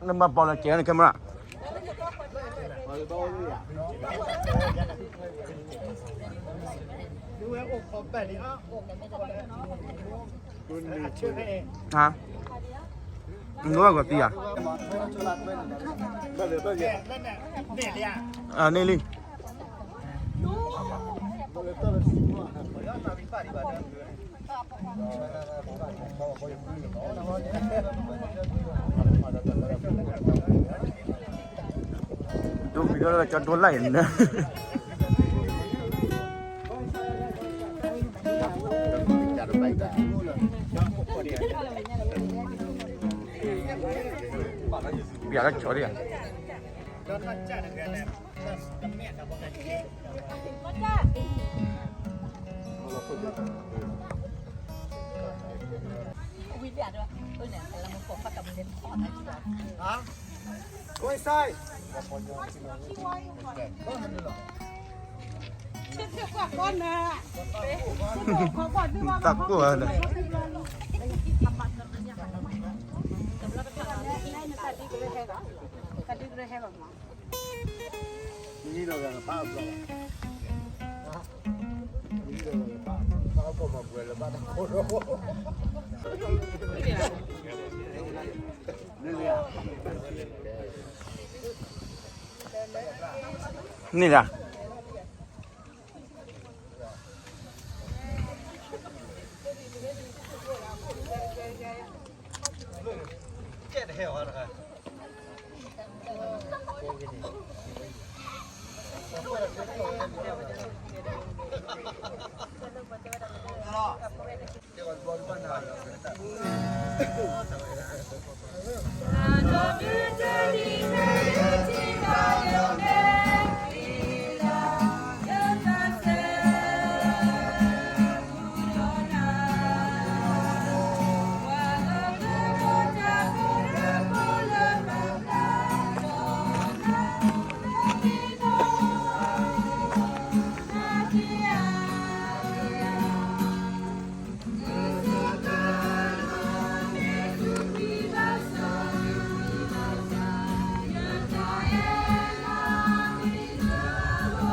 နဘၣ်ပိာ်လီၤကဲန camera. ဟါ, နဝဲကီးသံဧါ, န့ၣ်လံ. ဒိမံၤဒီးကၠီဒိလၢ်အံၤန့ၣ်, ပျးလၢကၠီဒံးဧါ. တၢ်ကိၢ်ဧါန့ၣ်, န့ၣ်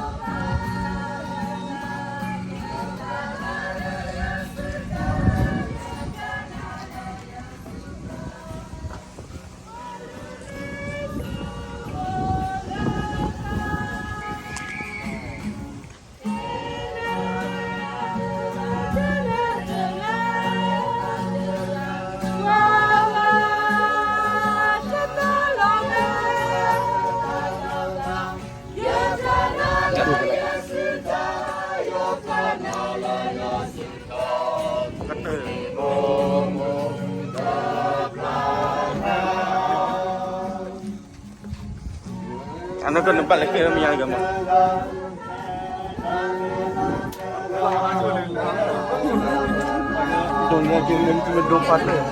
ဒၣ် အနီၢ်ကီၢ်နဘၣ်လဲၤကဲမ့ၢ်ညါလၢကမၤ, ဒိးန့ၢ်က့ၤမ့ၢ်ဒိးပာ်တၢ်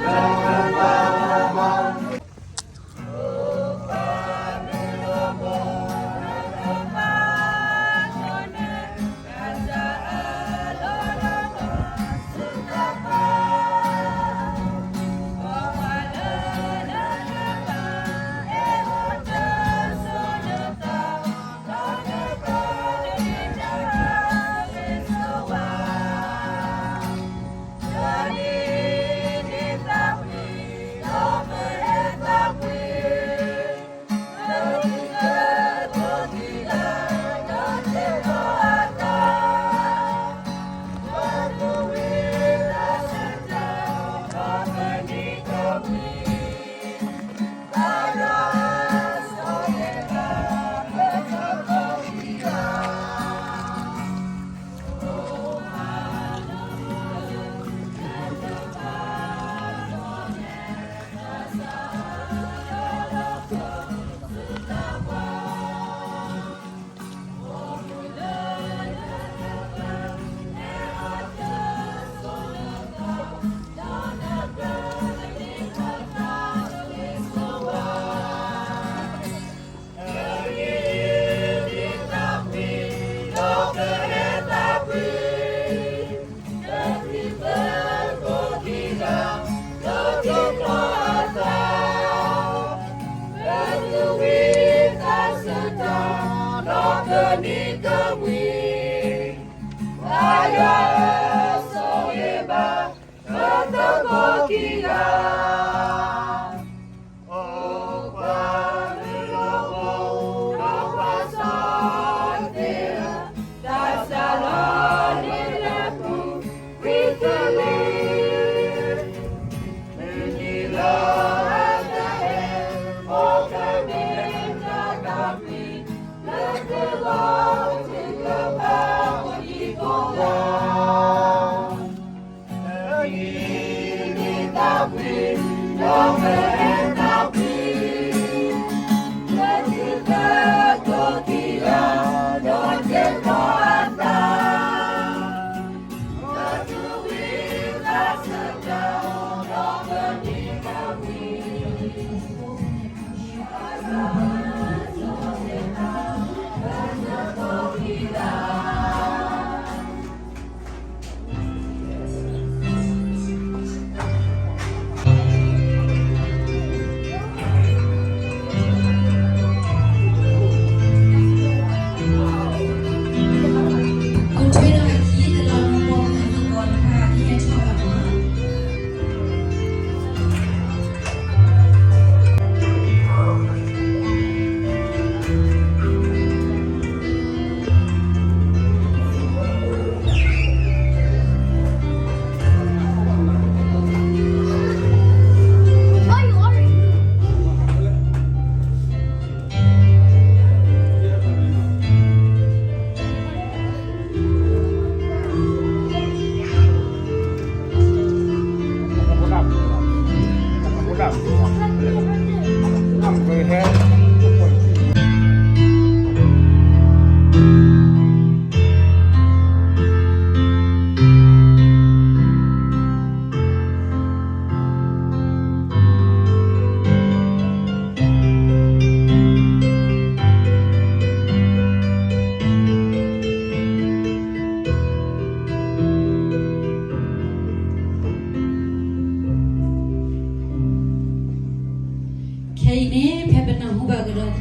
ခဲအံၤန့ၣ် ဖဲပနၢ်ဟူဘၣ်ကဒီး မ့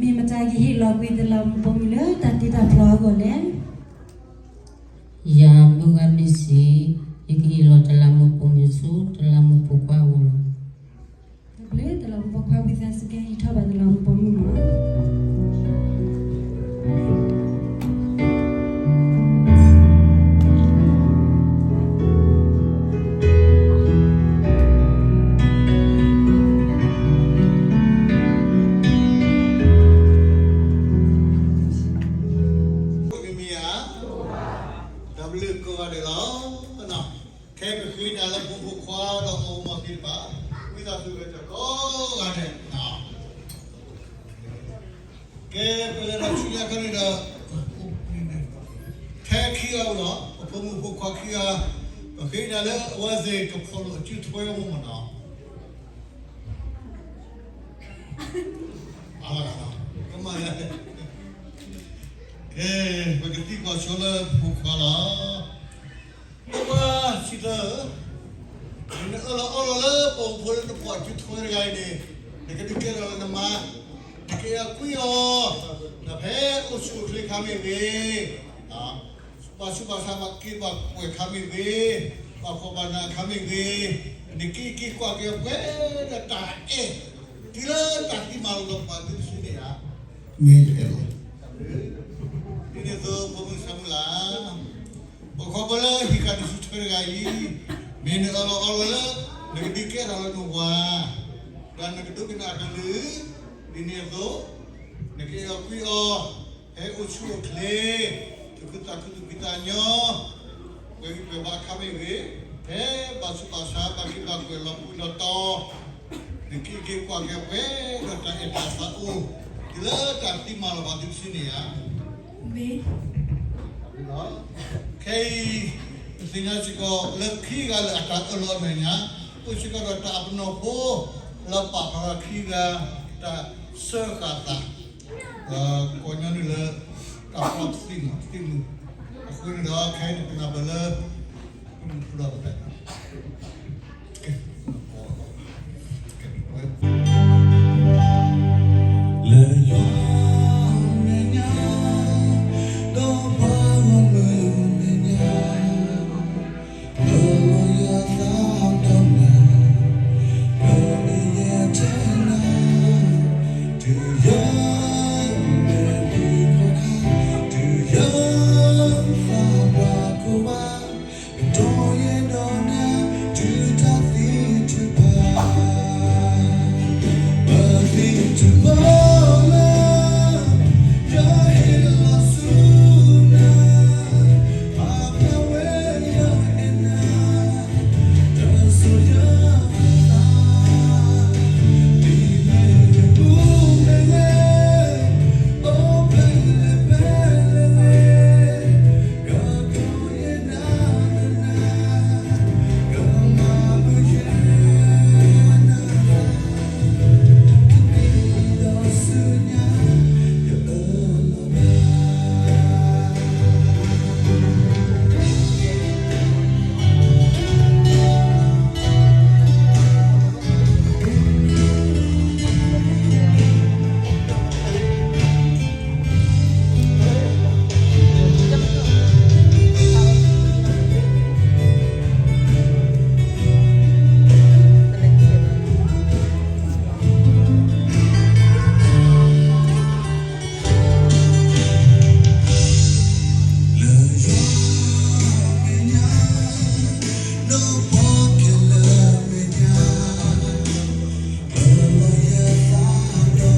ၢ်မတၤကဟ့ၣ်လီၤကွံာ်တလးမူးပိာ်မုၣ်လၢတၢ်တ့တၢ်ဖျီအဂီၢ်လဲၣ်. ယၤမုၢ်ဂၤမ့ၢ်စံး, ယကဟ့ၣ်လီၤတလးမူးပိာ်မုၣ်ဆူ တလးမူးပိာ်ခွါအအိၣ်လီၤ. တၢ်ဘျုး တလးမူးပိာ်ခွါ ဝံသးစူၤကဟ့ၣ်ထီၣ်ဘၣ်တလးမူးပိာ်မုၣ်မး. မ့မ့ၢ်ဧါ, တၢ်ဘျုးကိးဂၤဒဲးလီၤ. ခဲအံၤပဃ့တၢ်လၢပဖိမုၣ်ဖိခွါဒီးအမိၢ်သ့ၣ်တဖၣ်, ဝံသးစူၤဂ့ၤကိးဂၤဒဲး. ကဲ ပလဲၤဒီးဆူညါခီန့ၣ်ဒီး ထဲခံဂၤအိၣ်လီၤ. ပဖိမုၣ်ဖိခွါခံဂၤ, ပဃ့တၢ်လၢအဝဲသ့ၣ်ကဖီၣ်လိာ်အစုထွဲမ့ၢ်နီၤ. ကဲ ပကသံကွၢ်ဆိလၢဖိခွါလီၤ. ဖိခွါစံးသၢ, နအၢၣ်လီၤအီလီၤလၢပဖိမုၣ်ဖိခွါလၢနဖီၣ်အစုထွဲတဂၤအံၤန့ၣ်, နကဒုးကဲထီၣ်လၢနမါ, နကအဲၣ်ကွံအီၤ, ဒီးဖဲအိၣ်ဆူၣ်အိၣ်ချ့ခါမ့ၢ်ဂ့ၤ, ဘၣ်ဆူးဘၣ်ဆါဘၣ်က့ၤဘၣ်ကွဲၢ်ခါမ့ၢ်ဂ့ၤ, ဘၣ်ဖှီၣ်ဘၣ်နးခါမ့ၢ်ဂ့ၤ, နက့ၤက့ၤကွၢ်က့ၤပှဲၤဒီးတၢ်အဲၣ်, တုၤလၢတၢ်သံမၤလိာ်ဒီးပှၤသုတစုန့ၣ်ဧါ. မ့ၢ်တအဲၣ်လီၤ. ဒ်န့ၣ်အသိး ဖိမုၣ်ဆၢမုၢ်လၢ်, ပခီဖျိလၢဟံးဃာ်နစုထွဲတဂၤအံၤ, မ့ၢ်နအၢၣ်လီၤအီလီၤလၢ နကဒုးကဲထီၣ်လၢနဝၤ, ဒီးနကဒိကနၣ်အကလုၢ်, ဒ်န့ၣ်အသိး နကအီၣ်ကွံအီၤ, ဟဲအိၣ်ဆူၣ်အိၣ်ချ့, သူၣ်ခုသးခု သူၣ်ဖှံသးညီ, ပှဲၤဂံၢ်ပှဲၤဘါအခါမ့ၢ်ဂ့ၤ, ဟဲဘၣ်ဆူးဘၣ်ဆါ ဘၣ်က့ၤဘၣ်ကွဲးလီၤပှီၢ်လီၤတီၤ, နက့ၤက့ၤကွၢ်က့ၤပှဲၤဒီးတၢ်အဲၣ်တၢ်သးအိၣ်, တုၤလၢတၢ်သံမၤလီၤဘၣ်သုတစုန့ၣ်ဧါ. မ့ၢ် ခဲအံၤ ပသ့ၣ်ညါစ့ၢ်ကီးလၢခံဂၤလၢအတၢ်အၢၣ်လီၤအမဲာ်ညါ အိၣ်စ့ၢ်ကီးဒီးတၢ်အပနီၣ်ဖိ လၢပာ်ဖျါထီၣ်ခံဂၤ တၢ်စၢဃာ်သး ဒီးကိးညီနုၢ်လၢ တၢ်ဖျီသံမးသံမုၢ်, အဃိန့ၣ်ဒီး ခဲအံၤန့ၣ် ပနၢ်ပၢၢ်လၢ ပမုၢ်ပလီၢ်ပတၢ် ကဲ လၢယွၤမဲာ်ညါ ဒီးပှၤဂီၢ်မုၢ်မဲာ်ညါ, လၢယွၤသးဒီးနၤ, လၢယဲထဲနၤ, တုၤယဲမဲာ်နံၤခီခါ, တုၤယဲသးပှၢ်ကိးဘၣ် ကတီၤယဲဒီးနၤ တုၤတၢ်သံတဖၣ်, ပသံတဘီလၢ ယဟ့ၣ်လီၤဆူနၤ, ပာ်ဖျါဝဲယအဲၣ်နၤ တၢ်ဆိၣ်ယသး, ဒ်မ့ၢ်ပူၤမ့ၢ်ဂ့ၤ, အိၣ်ဖဲလဲၣ်ဖဲလဲၣ်ဂ့ၤ, ကတီၤယဲနၤဒီးနၤ, ကမၤမုာ်ယဲနၤ, တနံၤဒီးဆူညါ ယအၢၣ်လီၤနၤ လၢယွၤမဲာ်ညါ, ဒီးပှၤခဲလၢာ်မဲာ်ညါ, ပလီၢ်ယသးဒီးနၤ, ပ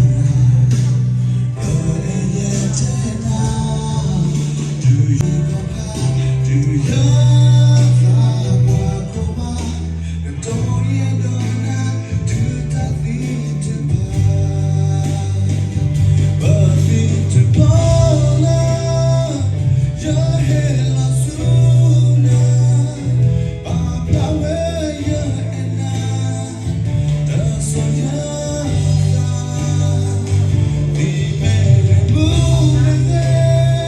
အဲၣ်ယဲထဲနၤ, တုၤယဲကီၢ်ခါ, တုၤယဲသးပှၢ်ကိးဘၣ် ကတီၤယဲဒီးနၤ တုၤတၢ်သံတဖၣ်, ပသံတဘီလၢ ယဟ့ၣ်လီၤဆူနၤ, ပာ်ဖျါဝဲယအဲၣ်နၤ တၢ်ဆိၣ်ယသး, ဒ်မ့ၢ်ပူၤမ့ၢ်ဂ့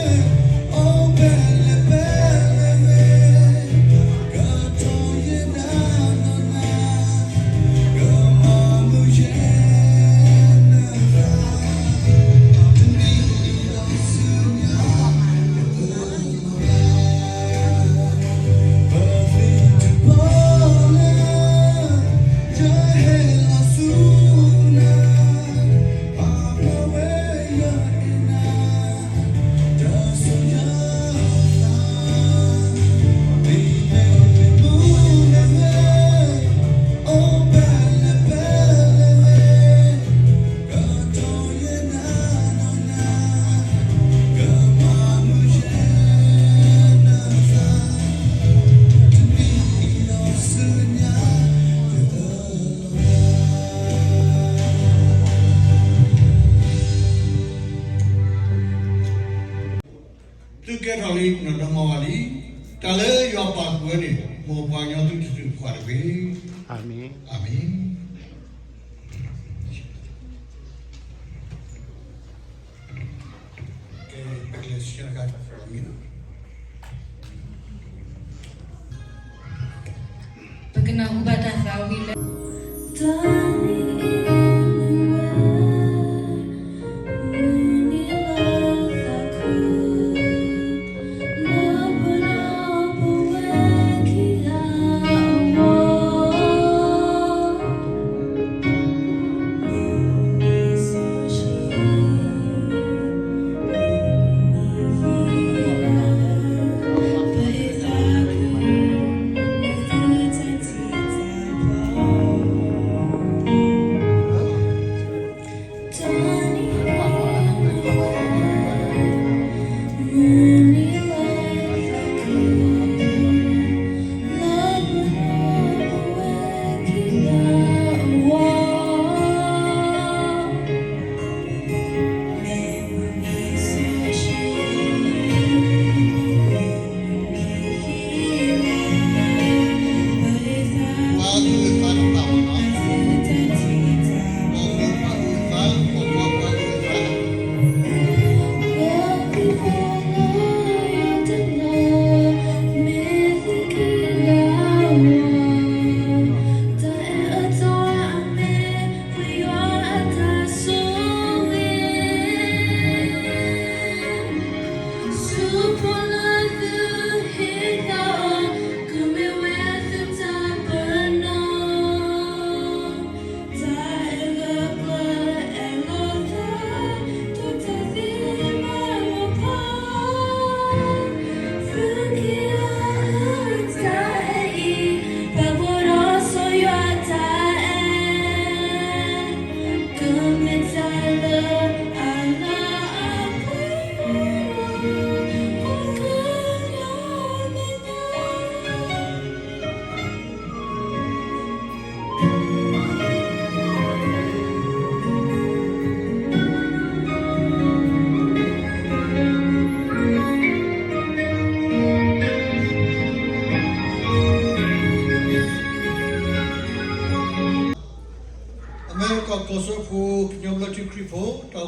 ၤ, အိၣ်ဖဲလဲၣ်ဖဲလဲၣ်ဂ့ၤ, ကတီၤယဲနၤဒီးနၤ, ကမၤမုာ်ယဲနၤ, တနံၤဒီးဆူညါ ပသံတဘီလၢ ယဟ့ၣ်လီၤဆူနၤ, ပာ်ဖျါဝဲယအဲၣ်နၤ တၢ်ဆိၣ်ယသး, ဒ်မ့ၢ်ပူၤမ့ၢ်ဂ့ၤ, အိၣ်ဖဲလဲၣ်ဖဲလဲၣ်ဂ့ၤ, ကတီၤယဲနၤဒီးနၤ, ကမၤမုာ်ယဲနၤ, တနံၤဒီးဆူညါ ယအၢၣ်လီၤ သုကဲထီၣ်လံ နီၢ်ဒီမါဝၤလံ, တၢ်လၢယွၤပာ်ဃုာ်ဝဲန့ၣ် မ်ပှၤကညီသုတတုၤတဖၣ်တဂ့ၤ. အၤမ့ၣ်. အၤမ့ၣ်. ကဲ ပကလဲၤဆူညါတခါ ပကနၢ်ဟူဘၣ်တၢ်သးဝံၣ်လၢ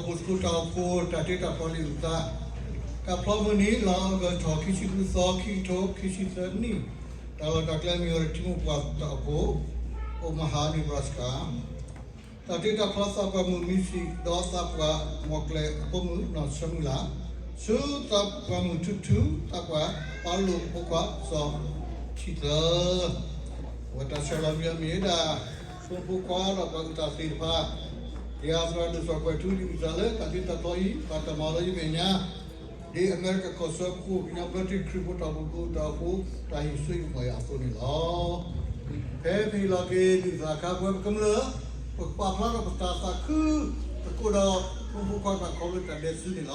ပှၤသကိးတၢ်အိၣ်ဖှိၣ် တၢ်တ့တၢ်ဖျီလံာ်အုၣ်သး, တၢ်ဖျီမုၢ်နံၤ လါအီကူးထီၣ် ခံဆံဃုသီ ခံကထိခံဆံသၢနံၣ်, တၢ်လီၢ်တၢ်ကျဲမ့ၢ်ဝဲ ထံမိၢ်ပှၢ်တၢ်အိၣ်ဖှိၣ် Omaha Nebraska, တၢ်တ့တၢ်ဖျီသးပှၢ်မုၢ်မံဆံး ဒီးသးပှၢ်မီၢ်ကျဲအဖိမုၣ် နီၢ်ဆၢမုၢ်လၢ်, ဆူသးပှၢ်မုၢ်ထူထူ သးပှၢ်ပၢ်လိာ်ဖိခွါ စီၤဆံသၢ အဝဲတၢ်ဆဲးလီၤမံၤအမ့ၢ်ဝဲဒၣ် ဖိမုၣ်ဖိခွါဒီးပှၤအုၣ်သးသ့ၣ်တဖၣ်, ယွၤသရၣ်ဒိၣ်စီၤကွဲၤထူ ဒ်အုၣ်သးလၢတၢ်တ့တၢ်ဖျီအံၤ ဘၣ်တၢ်မၤလီၤယမဲာ်ညါ, ဒ်အမဲရကၤကီၢ်စၢဖှိၣ် ကညီဘျၢထံခရံာ်ဖိတၢ်အိၣ်ဖှိၣ် ကအိၣ်ဒီးအဃိ တၢ်ဟ့ၣ်ဆၢကမီၤယၤအသိးန့ၣ်လီၤ. ဖဲပဟ့ၣ်လီၤက့ၤဒုၣ်သၣ်အခါ ပဝဲပကမျၢၢ် ပကပာ်ဖျါထီၣ်ပသးသးခု သကိးဒီးဖိမုၣ်ဖိခွါတၢ်ခီဖျိတၢ်ဒဲးစုန့ၣ်လီၤ.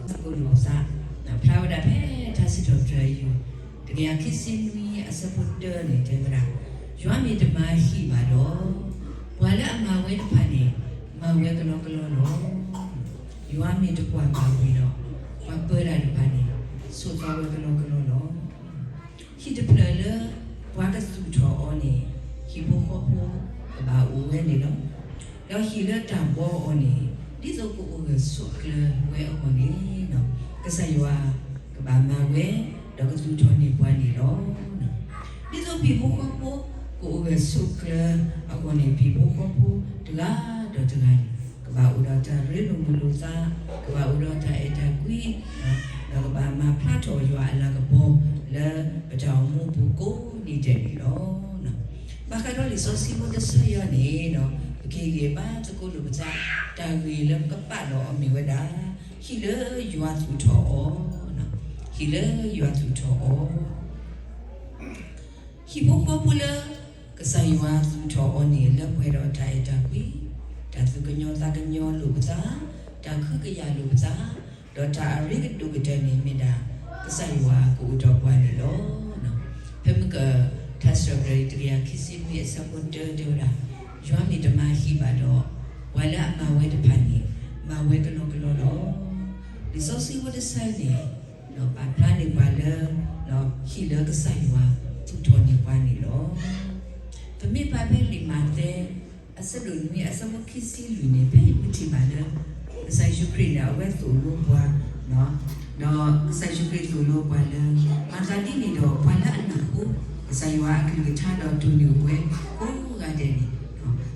သကိးလိာ်သး, ဖျါဝဲဒၣ်ဖဲထါစံးထီၣ်ပတြၢၤအယုၢ် တကယၤခံဆံနွံအဆၢဖိတၢန့ၣ် တဲဝဲဒၣ်, ယွၤမ့ၢ်တမၤဟံၣ်ဘၣ်ဒီး, ပှၤလၢအမၤဝဲတဖၣ်န့ၣ် မၤဝဲကလီကလီလီၤ. ယွၤမ့ၢ်တကွၢ်ဘၣ်ဝံၤဒီး, ပှၤပၢတၢ်တဖၣ်န့ၣ် ဆိးသီဝဲကလီကလီလီၤ. ဟံၣ်တဖျၢၣ်လၢ ပှၤကသူၣ်ထီၣ်အီၤန့ၣ် ဟံၣ်ဖိဃီဖိကဘၣ်အိၣ်ဝဲန့ၣ်လီၤ. ဒီးဟံၣ်လၢတၢ်ဘှီအီၤန့ၣ် ဒ်သိးကအိၣ်ဂၢၢ်ဆိးကျၢၤဝဲအဂီၢ်န့ၣ်, ကစၢ်ယွၤကဘၣ်မၤဝဲ ဒီးကသူၣ်ထီၣ်န့ၢ်ပှၤန့ၣ်လီၤ. ဒ်သိးဟံၣ်ဖိဃီဖိကအိၣ်ဂၢၢ်ဆိးကျၢၤအဂီၢ်န့ၣ် ဟံၣ်ဖိဃီဖိတဂၤဒီးတဂၤန့ၣ် ကဘၣ်အိၣ်ဒီးတၢ်ရ့လိာ်မုာ်လိာ်သး, ကဘၣ်အိၣ်ဒီးတၢ်အဲၣ်တၢ်ကွံ, ဒီးကဘၣ်မၤဖျါထီၣ်ယွၤအလၤကပီၤလၢပတၢ်အိၣ်မူပူၤကိးနံၤဒဲးန့ၣ်လီၤ. ဘၣ်ဃးဒီးလံာ်စီဆှံဖိတဆၢအံၤန့ၣ်ဒီး ပကဟ့ၣ်ဂံၢ်ဘါသကိးလိာ်ပသး တၢ်ဂ့ၢ်လၢပကပာ်လီၤအီၤမ့ၢ်ဝဲဒၣ် ဟံၣ်လၢယွၤသူၣ်ထီၣ်အီၤ, ဟံၣ်လၢယွၤသူၣ်ထီၣ်အီၤ ဟံၣ်ဖိဃီဖိလၢ ကစၢ်ယွၤသူၣ်ထီၣ်အီၤန့ၣ် လၢပှဲၤဒီးတၢ်အဲၣ်တၢ်ကွံ, တၢ်သူၣ်ကညီၤသးကညီၤလိာ်ပသး, တၢ်ခုကယာ်လိာ်ပသး, ဒီးတၢ်အရ့ကဒိၣ်ကတၢၢ်န့ၣ်မ့ၢ်ဒၣ် ကစၢ်ယွၤကအိၣ်ဒီးပှၤန့ၣ်လီၤ. ဖဲမုၢ်က ထါစံးထီၣ်ပတြၢၤတကယၤခံဆံနွံအဆၢဖိတၢတဲဝဲဒၣ်, ယွၤမ့ၢ်တမၤဟံၣ်ဘၣ်ဒီး, ပှၤလၢအမၤဝဲတဖၣ်န့ၣ် မၤဝဲကလီကလီလီၤ. လံာ်စီဆှံဖိတဆၢန့ၣ် ပာ်ဖျါန့ၢ်ပှၤလၢ ဟံၣ်လၢကစၢ်ယွၤသူၣ်ထီၣ်န့ၢ်ပှၤန့ၣ်လီၤ. ပမ့ၢ်ပာ်ဖဲလံာ်မးသဲ အဆၢဒိၣ်နွံအဆၢဖိခံဆံလွံၢ်န့ၣ် ဖဲအံၤပထံၣ်ဘၣ်လၢ ကစၢ်ယ့ၣ်ၡူးခရံာ်န့ၣ် အဝဲသိၣ်လိပှၤ, ဒီးကစၢ်ယ့ၣ်ၡူးခရံာ်သိၣ်လိပှၤလၢ မၤသးဒ်န့ၣ်ဒီး ပှၤလၢအနၢ်ဟူ ကစၢ်ယွၤအကလုၢ်ကထါဒီးတိၢ်န့ၢ်ဝဲကိးဂၤဒဲးန့ၣ်,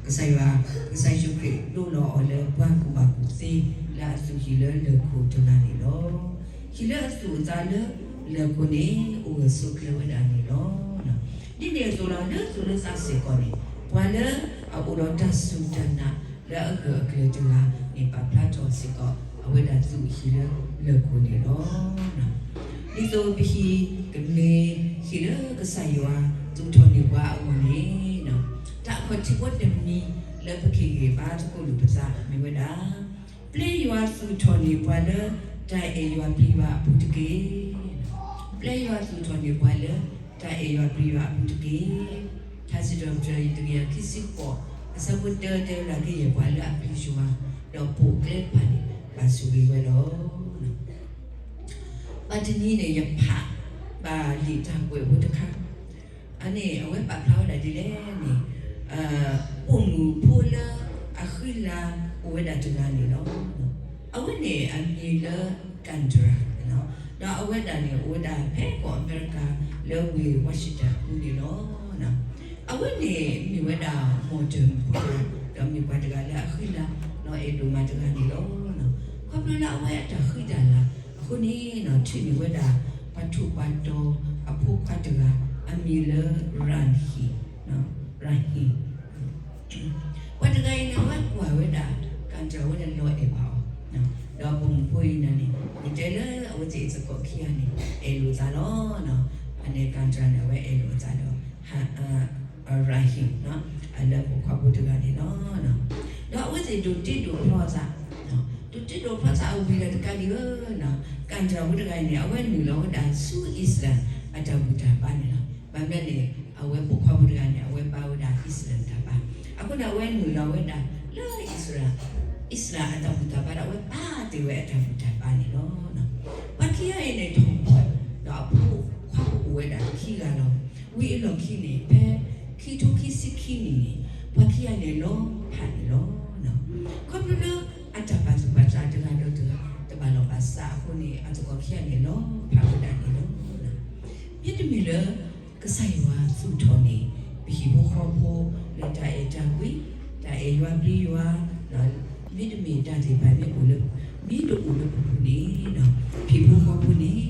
ကစၢ်ယွၤ, ကစၢ်ယ့ၣ်ၡူးခရံာ်ဒိလီၤအီၤလၢပှၢ်ကူၣ်ဘၣ်ကူၣ်သ့လၢအသူၣ်ဟံၣ်လၢလၢၢ်ခိၣ်တဂၤန့ၣ်လီၤ. ဟံၣ်လၢအသူၣ်အသးလၢလၢၢ်ခိၣ်န့ၣ် အိၣ်ဂၢၢ်ဆိးကျၢၤဝဲဒၣ်န့ၣ်လီၤ. ဒ်န့ၣ်အသိးလီၤ လၢသူၣ်လၢသးစ့ၢ်ကီးန့ၣ် ပှၤလၢအအိၣ်ဒီးတၢ်စူၢ်တၢ်နာ်လၢအဂၢၢ်အကျၢၤတဂၤန့ၣ် ပာ်ဖျါထီၣ်စ့ၢ်ကီး အဝဲဒၣ်သူၣ်ဟံၣ်လၢလၢၢ်ခိၣ်န့ၣ်လီၤ. ဒ်သိးပဟံၣ်ကမ့ၢ်ဟံၣ်လၢကစၢ်ယွၤသူၣ်ထီၣ်န့ၢ်ပှၤအဂီၢ်န့ၣ်, တၢ်အခီၣ်ထံးဖိတမံၤလၢပကဟ့ၣ်ဂံၢ်ဘါသကိးလိာ်ပသးမ့ၢ်ဝဲဒၣ် ပျဲယွၤသူၣ်ထီၣ်န့ၢ်ပှၤလၢတၢ်အဲၣ်ယွၤပျံၤယွၤအပူၤတက့ၢ်. ပျဲယွၤသူၣ်ထီၣ်န့ၢ်ပှၤလၢတၢ်အဲၣ်ယွၤပျံၤယွၤအပူၤတက့ၢ်. ထါစံးထီၣ်ပတြၢၤ တကယၤခံဆံဃိး အဆၢဖိတၢ တဲဝဲဒၣ် ကယဲၢ်ပှၤလၢအပျံၤယွၤ ဒီးပိာ်ကျဲတဖၣ်န့ၣ် ဘၣ်ဆိၣ်ဂ့ၤဝဲလီၤ. ဘၣ်တနံၤန့ၣ် ယဖးဘၣ်လံာ်တၢ်ကွဲးဖိတခါ, အန့ၣ် အဝဲပာ်ဖျါဝဲဒၣ်ဒ်လဲၣ်န့ၣ်, ပိာ်မုၣ်ဖိလၢအဃံလၤအိၣ်ဝဲဒၣ်တဂၤန့ၣ်လီၤ. အဝဲန့ၣ်အမံၤလၢ Kendra န့ၣ်လီၤ. ဒီးအဝဲဒၣ်န့ၣ် အိၣ်ဝဲဒၣ်ဖဲကီၢ်အမဲရကၤ လၢဝ့ၢ် Washington အပူၤန့ၣ်လီၤ. အဝဲန့ၣ်မ့ၢ်ဝဲဒၣ် model ဖိတဂၤ, ဒီးမ့ၢ်ပှၤတဂၤလၢအဃံလၤ ဒီးအဲၣ်ဒိၣ်မးတဂၤန့ၣ်လီၤ. ခီဖျိလၢအဝဲအတၢ်ဃံတၢ်လၤအဃိန့ၣ် ထံၣ်န့ၢ်ဝဲဒၣ် ပှၤထူးပှၤတီၤအဖိခွါတဂၤ အမံၤလၢ Raheem, Raheem ပှၤတဂၤအံၤန့ၣ် အဝဲကွၢ်ဝဲဒၣ် Kendra ဝဲန့ၣ်လီၤအဲၣ်ဘၣ်အီၤ, ဒီးပိာ်မုၣ်ဖိအံၤန့ၣ် ကတဲလၢအဝဲသ့ၣ်အသကိးခံဂၤန့ၣ် အဲၣ်လိာ်သးလီၤ. အန့ၣ် Kendra န့ၣ် အဝဲအဲၣ်လိာ်အသးဒီး Raheem လၢပိာ်ခွါဖိတဂၤန့ၣ်လီၤ. ဒီးအဝဲသ့ၣ်ဒိးတ့ဒိးဖျီသး, ဒိးတ့ဒိးဖျီသးအဝံၤဒီးတကးဒံးဧၢ, Kendra ဖိတဂၤအံၤန့ၣ် အဝဲနုာ်လီၤဝဲဒၣ်ဆူ Islam အတၢ်ဘူၣ်တၢ်ဘါန့ၣ်လီၤ. ဘၣ်မနုၤလဲၣ်န့ၣ် အဝဲပိာ်ခွါဖိတဂၤန့ၣ် အဝဲဘါဝဲဒၣ် Islam တၢ်ဘါ, အဃိန့ၣ် အဝဲနုာ်လီၤဝဲဒၣ်လၢ Islam, Islam အတၢ်ဘူၣ်တၢ်ဘါဒီး အဝဲဘါတ့ၢ်ဝဲအတၢ်ဘူၣ်တၢ်ဘါန့ၣ်လီၤ. ပှၤခံဂၤအံၤန့ၣ် ထီၣ်ပှၢ်ဒီးအဖိခွါအိၣ်ဝဲဒၣ်ခံဂၤလီၤ. ဝံၤအလီၢ်ခံန့ၣ် ဖဲခံထိခံဆံခံနံၣ်န့ၣ် ပှၤခံဂၤန့ၣ်လီၤဖးန့ၣ်လီၤ. ခီဖျိလၢအတၢ်ပာ်သူၣ်ပာ်သးတဂၤဒီးတဂၤ တဘၣ်လိာ်ဘၣ်စးအဃိန့ၣ် အသကိးခံဂၤန့ၣ်လီၤဖးဝဲဒၣ်န့ၣ်လီၤ. မ့တမ့ၢ်လၢ ကစၢ်ယွၤသူၣ်ထီၣ်န့ၢ် ပဟံၣ်ဖိဃီဖိလၢတၢ်အဲၣ်တၢ်ကွံ, တၢ်အဲၣ်ယွၤပျံၤယွၤ, မ့တမ့ၢ်တၢ်သ့ၣ်တဖၣ်မ့ၢ်အိၣ်လၢ, မ့တအိၣ်လၢပပူၤန့ၣ် ဟံၣ်ဖိဃီဖိန့ၣ်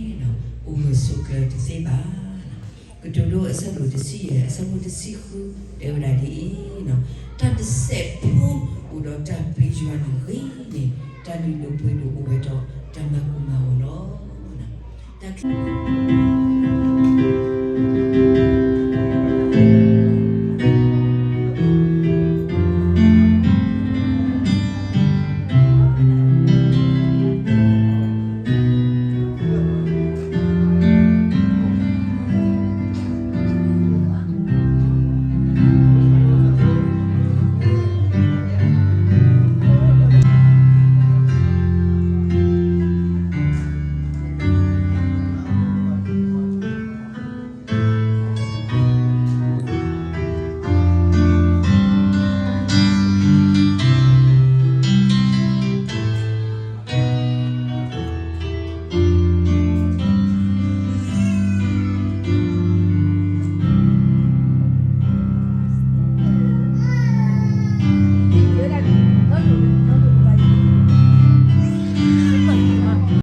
အိၣ်ဂၢၢ်ဆိးကျၢၤတသ့ဘၣ်. ကတိၤဒိအဆၢဒိၣ်တဆံယဲၢ် အဆၢဖိတဆံဃု တဲဝဲဒၣ်ဒ်အံၤ, တၢ်တစဲးဖိအိၣ်ဒီးတၢ်ပျံၤယွၤန့ၣ်ဂ့ၤန့ၢ် တၢ်လုၢ်ဒိၣ်ပှ့ၤဒိၣ်အိၣ်ဝဲဒီးတၢ်မၤကိၢ်မၤဂီၤလီၤ. တၢ်